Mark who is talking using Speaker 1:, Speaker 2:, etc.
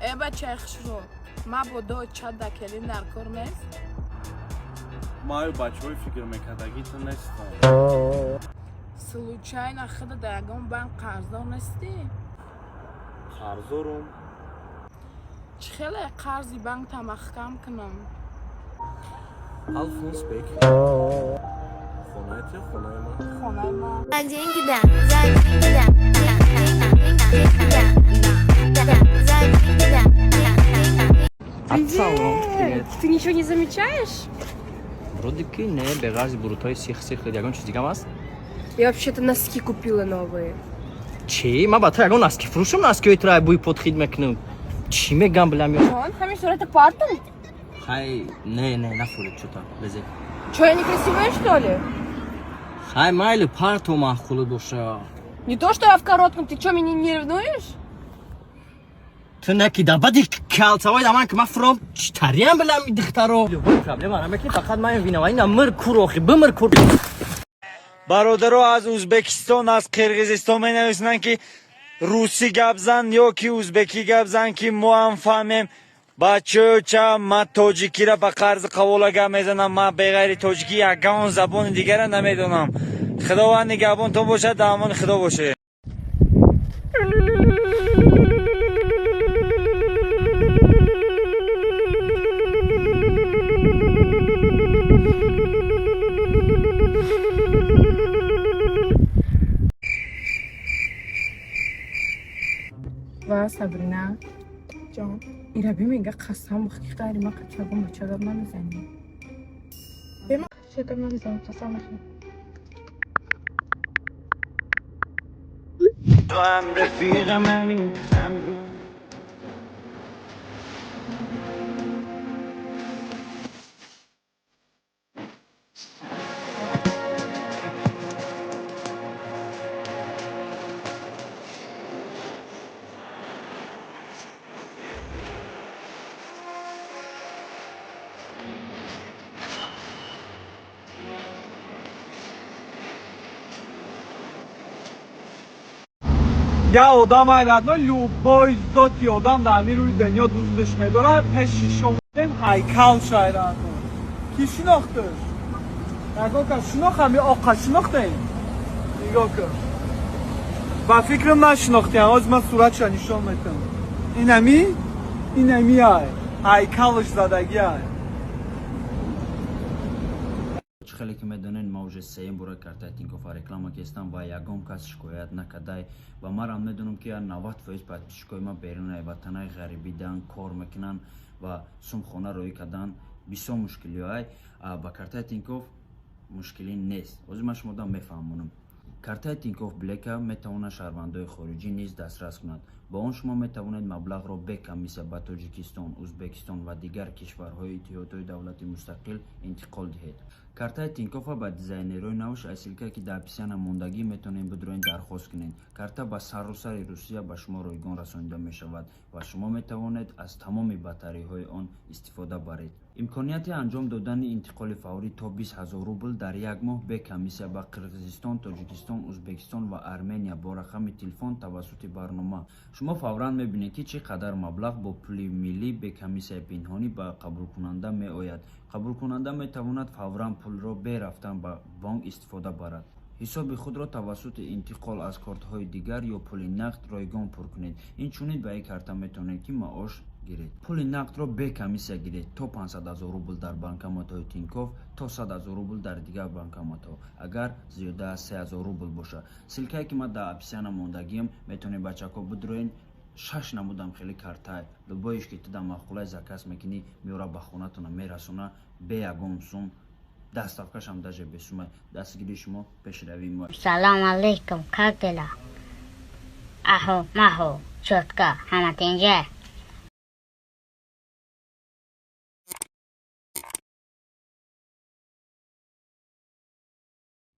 Speaker 1: Э, бачаи хушрӯ, мабодо чада келин дар кор нест?
Speaker 2: Маю бачаҳои фикр мекардагӣ ту нестам.
Speaker 1: Случайно худа дар ягон банк қарздор нестӣ?
Speaker 2: Қарздорум.
Speaker 1: Чӣ хеле қарзи банкта маҳкам кунам?
Speaker 2: Алфонс бек, хонаи ту, хонаи ман.
Speaker 1: Хонаи ман.
Speaker 3: За деньги, да, за деньги, да, да, да, да, за деньги, да, да, да.
Speaker 4: Ассалом, привет.
Speaker 5: Ты ничего не замечаешь?
Speaker 4: Вроде ки не, беғарзи бурутҳои сих-сих ягон чиз дигам аст?
Speaker 5: Я вообще-то носки купила новые.
Speaker 4: Чӣ? Ман ба ту ягон носки фурӯшам, носкиҳои туро бӯи подхид мекунам. Чӣ мегам, билам ё?
Speaker 5: Вон, ҳамин сурата партам?
Speaker 4: Хай, не, не, нафуред чута. Безе.
Speaker 5: Чё, я некрасивая, что ли?
Speaker 4: Хай, майли, парту маъқулу боша.
Speaker 5: Не то, что я в коротком, ты чё, меня не ревнуешь?
Speaker 4: Ту наки да бади калтавай да ман ки ман фуром читариам билам и духтаро. Любой проблема намекунӣ, фақат ман винам. Ина мир кур охи, бимир кур.
Speaker 6: Бародаро аз Ӯзбекистон, аз Қирғизистон менависанд, ки русӣ гап зан ё ки ӯзбекӣ гап зан, ки мо ҳам фаҳмем. Бачаёча, ман тоҷикира ба қарзи қавола гап мезанам. Ман беғайри тоҷикӣ ягон забони дигара намедонам. Худованд нигаҳбонтон бошад, дар амони Худо бошед.
Speaker 1: Ва Сабрина ҷон, ираби мега, қасам бихӯр, ки ғайри ман қати ягон бача гап намезанӣ. Бема қати гап намезанам, қасам бихӯр.
Speaker 6: Ту ҳам рафиқи мани, ҳам
Speaker 7: Я одам айрадно, любой зоти одам дар ҳамин рӯи дунё дӯстш медорад, пеши шомем ҳайкал шайрадно. Ки шинохташ? Нигоҳ кун, шинохт, ҳами оқа шинохтем? Нигоҳ кун. Ба фикрам нашинохтем, ҳозир ман суратша нишон метам. Инами? Инами ай. Ҳайкалш задагӣ ай.
Speaker 8: Чӣ хеле ки медонед, ма уже сеюм бора картаи Тинькоффа реклама кестам ва ягон кас шикоят накардай. Ва марам медонам, ки 90% подписчикои ма берунаи ватанаи ғарибидан кор мекунанд ва сум хона роҳӣ кардан бисёр мушкилиҳоай. Ба картаи Тинькофф мушкилӣ нест. Ҳозир ман шумода мефаҳмонам. Картаи Тинькофф Блека метавонад шаҳрвандои хориҷӣ низ дастрас кунад. Бо он шумо метавонед маблағро бе комиссия ба Тоҷикистон, Ӯзбекистон ва дигар кишварҳои Иттиҳодҳои давлати мустақил интиқол диҳед. Картаи Тинькоффа ба дизайнерҳои навш аз ссылка, ки дар описания мондагӣ, метавонед бидроен, дархост кунед. Карта ба саросари Русия ба шумо ройгон расонида мешавад ва шумо метавонед аз тамоми бартариҳои он истифода баред. Имконияти анҷом додани интиқоли фаврӣ то 20 000 рубл дар як моҳ бе комиссия ба Қирғизистон, Тоҷикистон, Ӯзбекистон ва Армения бо рақами телефон тавассути барнома. Шумо фавран мебинед, ки чӣ қадар маблағ бо пули миллӣ бе комиссияи пинҳонӣ ба қабулкунанда меояд. Қабулкунанда метавонад фавран пулро бе рафтан ба бонк истифода барад. Ҳисоби худро тавассути интиқол аз кортҳои дигар ё пули нақд ройгон пур кунед. Инчунин ба ин карта метавонед, ки маош гиред. Пули нақдро бе комиссия гиред то 500 000 рубл дар банкоматҳои Тинькофф, то 100 000 рубл дар дигар банкоматҳо, агар зиёда аз 3000 рубл бошад. Ссылкае, ки ман дар описания мондагиам, метавонед, бачако, бидроен. Шаш намудам хеле картай, любоиш ки ту дар маъқулай, заказ мекунӣ, меора, ба хонатона мерасона бе ягон сум. Доставкашам даже бесумай. Дастгирии шумо пешравии мо.
Speaker 3: Салам алейкум, как дела? Ахо, махо, чётко, ҳама тинҷа.